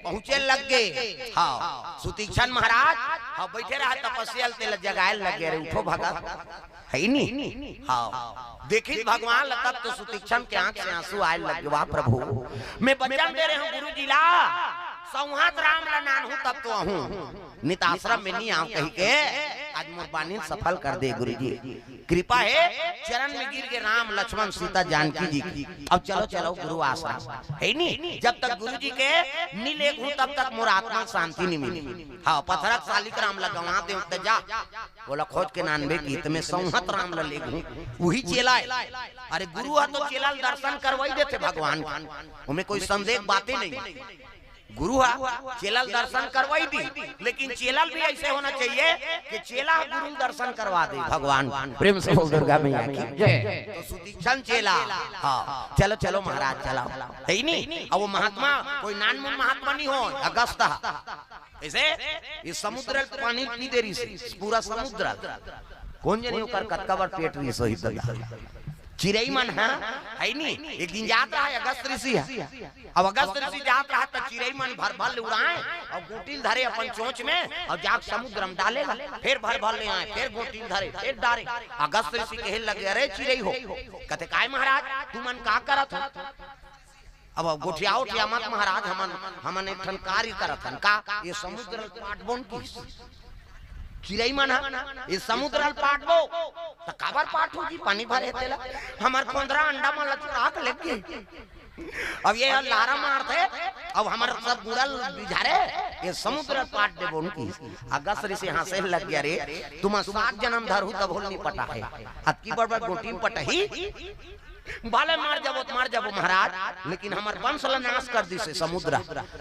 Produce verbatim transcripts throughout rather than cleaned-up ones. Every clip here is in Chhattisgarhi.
पहुंचे लग गे। हाँ, सुतीक्षण महाराज, हाँ, बैठे रहा तपस्या ल, तेला जगाए लग गे, "अरे उठो भगत, है नी?" हाँ, देखिस भगवान ल तब तो सुतीक्षण के आंख से आंसू आए लग गे, "वाह प्रभु, मैं वचन दे रहे हूँ गुरु जी ला, सौंहत राम ला नानहूं तब तो आहूं, नित आश्रम में नी आऊं," कहि के आज मोर बानी ल सफल कर दे गुरु जी। कृपा हे, चरण में गिर गे राम लक्ष्मण सीता जानकी जी के। अब चलो, चलो गुरु आश्रम, है नी? जब तक गुरु जी के नी लेगहूं, तब तक मोर आत्मा ल शांति नी मिले। हाँ, पथरा के सालिक राम ला गंवा देंव त जा, ओला खोज के नानबे कि त मैं सौंहत राम ला लेगहूं, उही चेला हे। अरे गुरु ह तो चेला ल दर्शन करवाई देथे भगवान के, ओमे कोई संदेह के बाते नहीं। गुरु ह चेला ल दर्शन करवाई दी, लेकिन चेला ल भी ऐसे होना चाहिए कि चेला ह गुरु ल दर्शन करवा दे भगवान। प्रेम से बोल दुर्गा मैया की जय। तो सुतीक्षण चेला, हाँ, चलो चलो महाराज चलाओ, है नी? अब वो महात्मा कोई नानमुन महात्मा नी हो, अगस्त ह। ऐसे ये समुद्र ल पानी पी दे रहिस, पूरा समुद्र। कोन जनी ओकर कतका बार पेट रहिस होही ददा। चिरई मन ह, है नी, एक दिन जात रहा अगस्त ऋषि ह। अब अगस्त ऋषि जात रहा त चिरई मन भर भर ले उड़ाए अउ गोटी ल धरे अपन चोंच में अउ जाके समुद्र में डाले ला, फेर भर भर ले आए, फेर गोटी ल धरे, फेर डारे। अगस्त ऋषि कहे लगे, "अरे चिरई हो," कथे, "काय महाराज, तुमन का करत हो?" अब गोठिया उठिया मत महाराज, हमन, हमन एक ठन कार्य करत हन का, ये समुद्र ल पाटबोन किहिस। चिरई मन ह, ये समुद्र ल पाटबो, त काबर पाटहू जी, पानी भरे हे तेला, हमर खोंधरा अंडा मन ल चुरा के लेगे। अब ये ह लारा मारथे, अब हमर सब गुड़ा ल बिझारे, ये समुद्र ल पाट देबोन किहिस। अगस्त ऋषि हाँसे लग गे, "अरे, तुमन सात जनम धरहू तभो ल नी पटाहे, अतकी बड़ बड़ गोटी म पटही।" भले मर जाबो त मर जाबो महाराज, लेकिन हमर वंश ल नाश कर दिस हे समुद्र।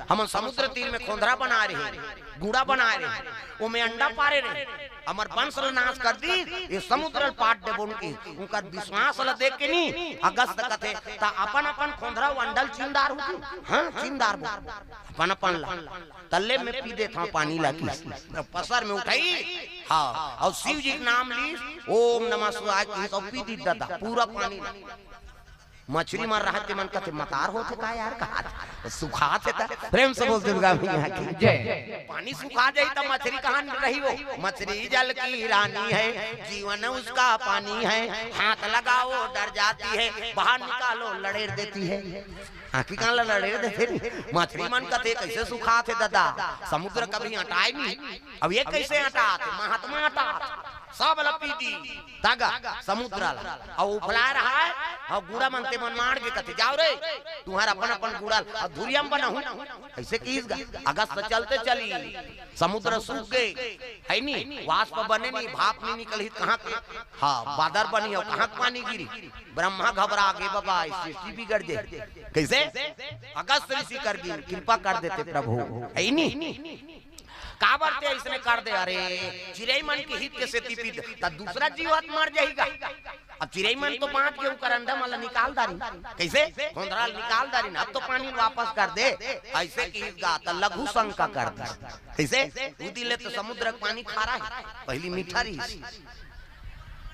हमन समुद्र तीर में खोंधरा बनाए रहे, गुड़ा बनाए रहे, ओमे अंडा पारे रहे, हमर वंश ल नाश कर दिस, ये समुद्र ल पाट देबोन किहिस। उंकर विश्वास ल देख के नी, अगस्त कथे, "त अपन अपन खोंधरा अउ अंडा ल चीन डारहू।" "हाँ, चीन डारबो, अपन अपन ला।" तल्ले में पी देथंव पानी ला किहिस। पसर में उठई, हाँ, अउ शिव जी के नाम लीस, "ओम नमः शिवाय" किहिस, अउ पी दिस ददा, पूरा पानी ला। मछरी मन रहत ते मन कथे, "मतार होथे का यार?" कहाथे, सुखाथे त। प्रेम से बोल दुर्गा मैया की जय। पानी सुखा जाही त मछरी कहाँ रही वो? मछली जल की रानी है, जीवन उसका पानी है, हाथ लगाओ डर जाती है, बाहर निकालो लड़ेर देती है। आँखी कान ला लड़े देथे नी। मछरी मन कथे, "कैसे सुखाथे ददा, समुद्र कभी अटाय नी।" अब ये कैसे अटाथे? महात्मा अटाथे, सब ल पी दी, तगा समुद्र ला। अउ उफलाए रहा है, अउ गुड़ा मन ते मन मार के कथे, "जाओ रे, तुंहर अपन अपन गुड़ा ल, अउ धुरिया म बनाहू।" ऐसे किहिस गा, अगस्त चलते चली, समुद्र सूख गे, है नी, वाष्प बने नी, भाप नी निकलही, कहाँ के, हाँ, बादर बनही अउ कहाँ के पानी गिरही? ब्रह्मा घबरा गे, बाबा, सृष्टि बिगड़ जाही। कैसे? अगस्त ऋषि कर दिन कृपा कर देते प्रभु, है नी? काबर ते अइसने कर दे? अरे, चिरई मन के हित के सेती पी दे, त दूसरा जीव ह त मर जाही गा। अब चिरई मन तो बाँच गे, उंकर अंडा मन ला निकाल डारिन। कैसे? खोंधरा ल निकाल डारिन, अब तो पानी वापस कर दे। ऐसे किहिस गा, त लघु शंका कर दिस। कैसे? उ दिन ले तो समुद्र के पानी खारा हे, पहिली मीठा रहिस।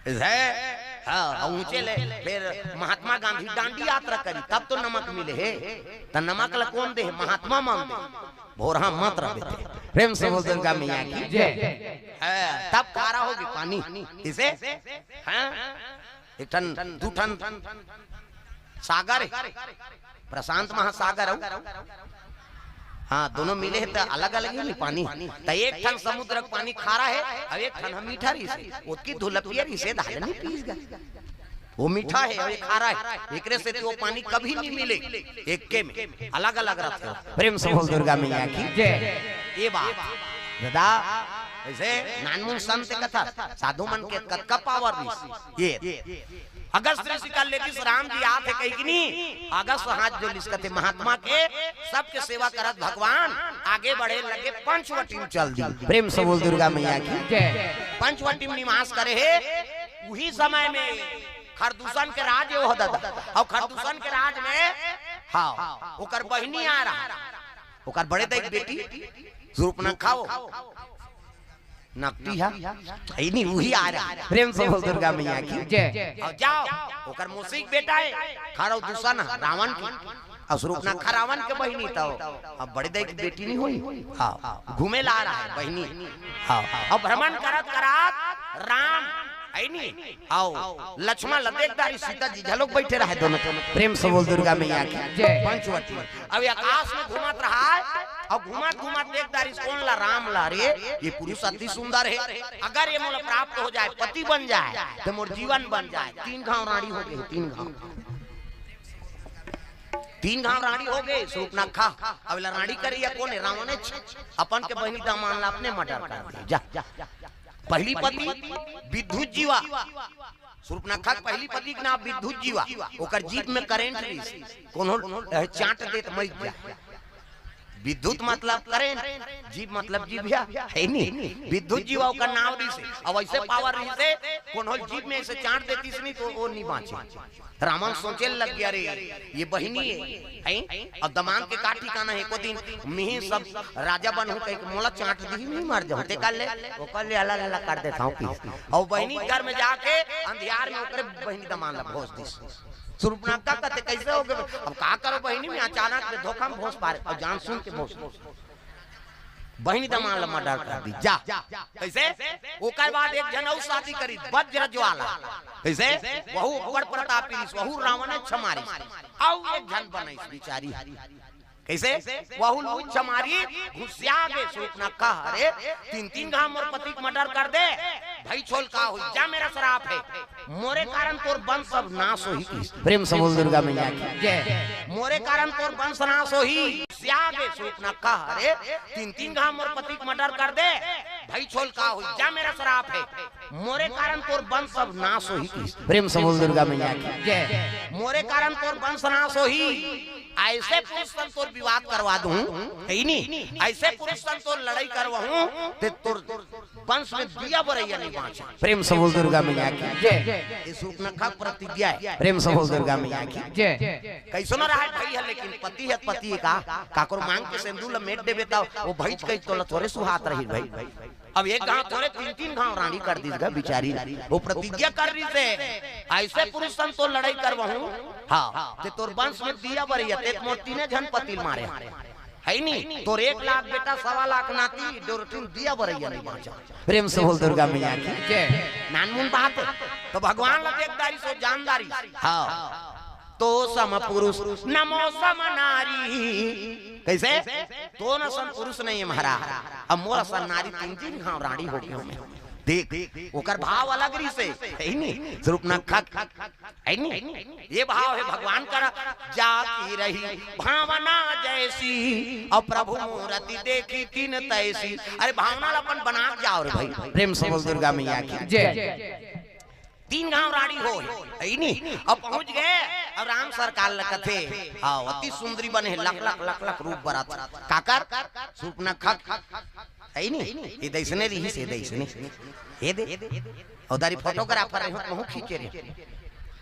है, हाँ, अउ ऊंचे ले, फेर महात्मा गांधी डांडी यात्रा करिस, तब तो नमक मिले हे। त नमक ला कोन दे हे? महात्मा मन दे। भोरहा मत रह बेटे। प्रेम से बोल दुर्गा मैया की जय। है, तब खारा होगे पानी। किसे? हाँ? एक ठन, दू ठन सागर हे। प्रशांत महासागर अउ, हाँ, दोनों मिले हे त अलग-अलग ही नी पानी। त एक ठन समुद्र के पानी खारा हे, अउ एक ठन ह मीठा रहिसे। ओतकी धुलपिया रहिसे, धाले नी पीस गा। वो मीठा हे अउ ये खारा हे, एकरे सेती वो पानी कभी नी मिले, एके में अलग-अलग रथे। प्रेम से बोल दुर्गा मैया की जय। ये बात, ददा, ऐसे नानमुन संत कथा, साधु मन के कतका पावर रहिस। ये अगस्त ऋषि का लेतिस राम जी आथे कहि के नी, अगस्त हाथ जोड़िस कथे महात्मा के, सबके सेवा करत भगवान आगे बढ़े लगे, पंचवटी में चल दी। प्रेम से बोल दुर्गा मैया की जय। पंचवटी में निवास करे हे, उही समय में खरदूषण के राज हे वो ददा, अउ खरदूषण के राज में, हाँ, ओकर बहिनी आए रहा, ओकर बड़े दाई के बेटी, सूर्पनखा वो, नकटी हा, है नी, उही आए रहा। प्रेम से बोल दुर्गा मैया की जय। अउ जाओ, ओकर मौसी के बेटा हे, खरदूषण ह, रावण के। अउ सुरुपनखा रावण के बहिनी, त अब बड़े दाई के बेटी नहीं होई। हाँ, घूमे ला रहा है बहिनी। हाँ, अब भ्रमण करत करात राम, है नी, अउ लक्ष्मण ला देख डारिस, सीता जी घलोक बैठे रहे दोनों। प्रेम से बोल दुर्गा मैया की जय। पंचवटी। अब ये आकाश में घूमत रहा है, अउ घूमत घूमत देख डारिस, कौन ला? राम ला। रे, ये पुरुष अति सुंदर है, अगर ये मोला प्राप्त हो जाए, पति बन जाए, त मोर जीवन बन जाए। तीन घांव रांड़ी हो गे, तीन घांव। तीन घांव रांड़ी हो गे सुरुपनखा। अब एला रांड़ी करइया कोन हे? रावणेच। अपन के बहिनी दमांद ला अपने मर्डर कर दे। जा, जा। पहली पति विद्युत जीवा। सुरुपनखा के पहली पति के नाम विद्युत जीवा। ओकर जीभ में करंट रहिस, कोनो चांट दे त मर जाए। विद्युत मतलब करंट, जीभ मतलब जीभिया, है नी? विद्युत जीवा ओकर नाम रहिस। अब ऐसे पावर रहिस, कोनो जीभ में ऐसे चांट देतिस नहीं त ओ नहीं बांचे। रावण सोचे लग गया, "अरे, ये बहिनी है, हैं? अब दमांद के का ठिकाना है? एको दिन मिही सब राजा बनहूं कहिके मोला चांट दिही, नहीं मर जाहूं।" ते कर ले, ओकर ले अलग अलग कर देथंव पीस। अउ बहिनी घर में जाके अंधियार में ओकरे बहिनी दमांद ला भोंस दिस। सुरुपनखा कथे, "कैसे हो गे?" अब का करो बहिनी में अचानक से धोखा में भोंस पारे, अउ जान सुन के भोंस। बहिनी दमांद ला मर्डर कर दिस। जा। कैसे? ओकर बाद एक झन अउ शादी करिस, वज्र ज्वाला। कैसे? वहू बड़ प्रतापी रहिस, वहू रावणेच मारिस। अउ एक झन बनइस बिचारी। कैसे? वहू लुच्च मारी घुसिया गे सुरुपनखा। "अरे, तीन तीन घांव मोर पति के मर्डर कर दे, भई छोल का होई? जा, मेरा श्राप है, मोरे कारण तोर वंश सब नाश होही।" प्रेम से बोल दुर्गा मैया की जय। "मोरे कारण तोर वंश नाश होही।" घुसिया गे सुरुपनखा। "अरे, तीन तीन घांव मोर पति के मर्डर कर दे, भई छोल का होई? जा, मेरा श्राप है, मोरे कारण तोर वंश सब नाश होही।" प्रेम से बोल दुर्गा मैया की जय। "मोरे कारण तोर वंश नाश होही। ऐसे पुरुष सन तोर विवाह करवा दूं, है नी? ऐसे पुरुष सन तोर लड़ई करवाहूं, ते तोर वंश में दिया बरइया नहीं बांचे।" प्रेम से बोल दुर्गा मैया की जय। ये सुरुपनखा प्रतिज्ञा है। प्रेम से बोल दुर्गा मैया की जय। कैसो न रहा भई हे, लेकिन पति हे, पति हे का, काकरो मांग के सेंदूर ल मेट देबे त ओ भईच कही तोला थोरे सुहात रही भई। अब एक घांव थोरे, तीन तीन घांव रांड़ी कर दिस गा बिचारी। ओ प्रतिज्ञा कर रहिस हे, "ऐसे पुरुष सन तोर लड़ई करवाहूं, हाँ, ते तोर वंश में दिया बरइया, ते मोर तीने झन पति ल मारे हे नी, तोर एक लाख बेटा, सवा लाख नाती, डोरठिन दिया बरइया नहीं बांचा।" प्रेम से बोल दुर्गा मैया की जय। नानमुन बात हे। त भगवान ला देख डारिस, ओ जान डारिस। हाँ। "तो सम पुरुष नमो सम नारी।" कैसे? "तोन असन पुरुष नहीं हे महाराज, अब मोर असन नारी, तीन तीन घांव रांड़ी हो गे हंव मैं।" देख, ओकर भाव अलग रहिस हे, है नी? सुरुपनखा, है नी? ये भाव हे भगवान कर, "जा की रही भावना जैसी, अउ प्रभु मूरति देखी तिन तैसी।" अरे, भावना ला अपन बना के जाव रे भई। प्रेम से बोल दुर्गा मैया की जय। तीन घांव रांड़ी हो हे, है नी? अब पहुंच गे, अब राम सरकार ल कथे, "हाँ, अति सुंदरी बने हे, लख लख लख लख रूप बरत।" काकर? सुरुपनखा, है नी? ये दइसने रहिस, ये दइसने। ये दे। अउ दारी फोटोग्राफर रहे हो, महू खींचे रहे।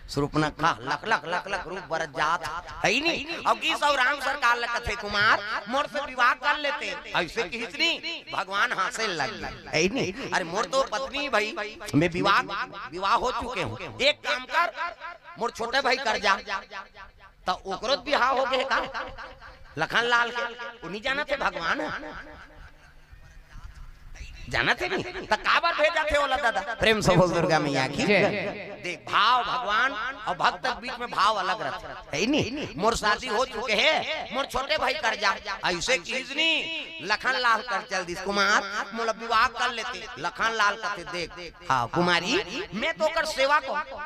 सुरुपनखा, लख लख लख लख रूप बरत जात, है नी? अब गिस अउ राम सरकार ल कथे, "कुमार, मोर से विवाह कर लेते।" ऐसे किहिस नी, भगवान हांसे लग गे, है नी? "अरे, मोर तो पत्नी भई, मैं विवाह, विवाह हो चुके हंव। एक काम कर, मोर छोटे भाई कर जा।" त ओकरो त बिहाव हो गे हे का? लखन लाल के, ओ नहीं जानत हे भगवान हे? जानत हे नहीं? त काबर भेजत हे ओला दादा? प्रेम से बोल दुर्गा मैया की जय। देख, भाव भगवान अउ भक्त के बीच में भाव अलग रहिथे, है नी? "मोर शादी हो चुके हे, मोर छोटे भाई कर जा।" ऐसे किहिस नी, लखन लाल कर चल दिस, "कुमार, मोला विवाह कर लेते।" लखन लाल कथे, "देख, हाँ कुमारी, मैं तो ओकर सेवक हंव,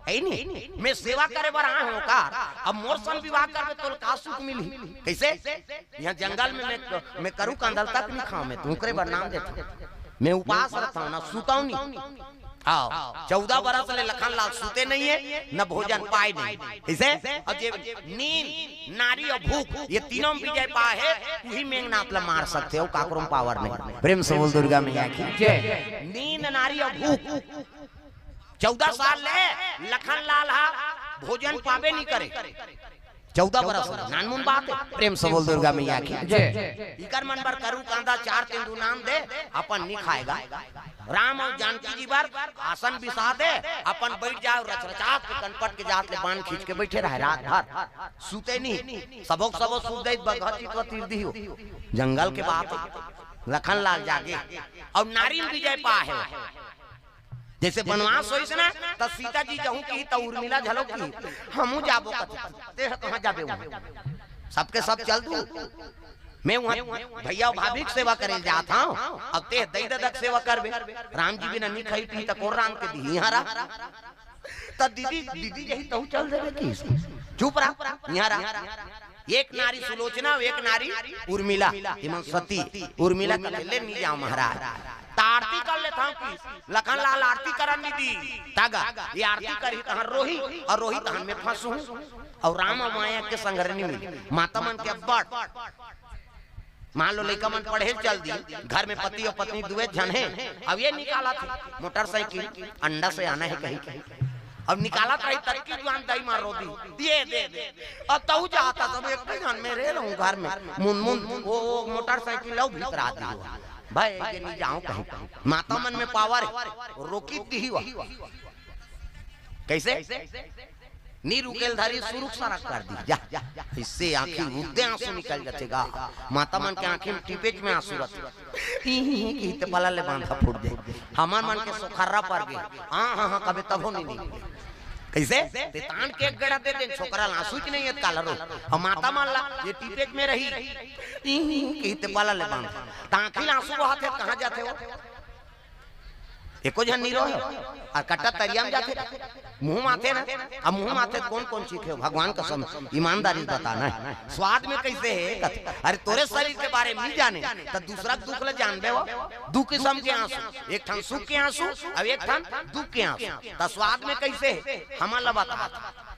है नी? मैं सेवा करे बर आए हंव ओकर। अब मोर सन विवाह करबे तोला का सुख मिलही?" कैसे? इहां जंगल में मैं, मैं करू कांदा ल तक नहीं खांव, मैं त ओकरे बर नाम देथंव। मैं उपास रहिथंव ना, सुतंव नहीं। हाँ, चौदह बरस ले लखन लाल सुते नहीं हे, न भोजन पाए नहीं। कैसे? अउ जे नींद नारी अउ भूख, ये तीनों में विजय पाए हे, उही मेघनाथ ला मार सकथे, अउ काकरो में पावर नहीं। प्रेम से बोल दुर्गा मैया की जय। नींद नारी अउ भूख, चौदह साल ले लखन लाल हा भोजन पाबे नहीं करे। चौदह बरस हो, नानमुन बात हे। प्रेम से बोल दुर्गा मैया की। जय। इकर मन बर करू कांदा चार तेंदू नान दे, अपन नी खाएगा। राम अउ जानकी जी बर आसन बिसा दे, अपन बइठ जाव, रचरचात के कनपट के जात ले बान खींच के बइठे रहे रात भर, सुते नी। सबो के सबो सुत दे, बघा चितवा तीर दिही हो। जंगल के बात हे। लखन लाल जागे अउ नारी ल विजय पाहे। जइसे बनवास होइस ना, त सीता जी जहूं किही, त उर्मिला घलो किही, हमू जाबो कथे। तें ह कहां जाबे उहां? सबके सब चल दू। मैं उहां भइया भाभी के सेवा करे ल जात हंव, अब तें दई ददा के सेवा करबे। राम जी बिना नी खाई पीही त कोन रांध के दिही? इहां रह। त दीदी, दीदी जही तहूं चल देबे किहिस। चुप रह, इहां रह। एक नारी सुलोचना, एक नारी उर्मिला। इमन सती, उर्मिला कथे ले नी जांव महाराज। त आरती कर लेथंव किहिस। लखन लाल आरती करन नी दिही। त गा, ये आरती करही तहां रोही, अउ रोही तहां मैं फंसहूं। अउ राम अउ माया के संघरे नी मिली। माता मन के अब्बड़। मान लो लइका मन पढ़े चल दिही, घर में पति अउ पत्नी दुए झन हे, अब ये निकालत हे मोटरसाइकिल, अंडा से आना हे कहिके। अब निकालत रही तब की जुवान दाई मार रो दिही, दे, दे, दे। अब तहूं जात हस, सब एक झन में रहे रहूं घर में। मुनमुन, वो, वो मोटरसाइकिल लउ भीतरा दिही हो। भाई, ये नी जांव कहीं। माता मन में पावर हे, रोकी दिही हो। कइसे? नी रुके ल धरी, सुरुक सरक कर दिही। जा, जा, अइसे आंखी उद्दे आंसू निकल जाथे गा। माता मन के आंखी में टिपेच में आंसू रथे। ही, ही, ही, किहिथे पला ले बांधा फूट दे। हमर मन के सोखर्रा पर गे। हां, हां, हां, कबे तभो नी निकले। कइसे? तें तान के एक गड़ा दे दे, छोकरा ल आंसू च नइ हे त काला रो। अउ माता मन ला, ये टिपेच में रही। ही, ही, ही, किहिथे पला ले बांधा। त आंखी ल आंसू बहत हे, कहां जाथे वो? एको झन नी रोय। अउ कट्टा तरिया में जाथे, मुंह माथे ना। अब मुंह माथे त कोन कोन चीखे हो? भगवान कसम, ईमानदारी से बताना हे। स्वाद में कइसे हे? कथे, अरे तोरे शरीर के बारे में नी जाने, त दूसरा के दुख ल जानबे वो? दू किसम के आंसू, एक ठन सुख के आंसू, अउ एक ठन दुख के आंसू। त स्वाद में कइसे हे? हमन ल बता।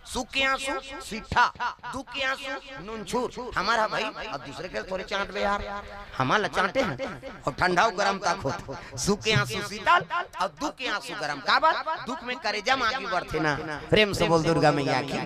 सुख के आंसू सिट्ठा, दुख के आंसू नुनछुर। हमर ह भाई, अब दूसरे के थोरे चांटबे यार, हमन ल चांटे हन। अउ ठंडा अउ गरम तक होत। सुख के आंसू शीतल अउ दुख के आंसू गरम। काबर? दुख में करेजा म आगी बढ़थे ना। प्रेम से बोल दुर्गा मैया की।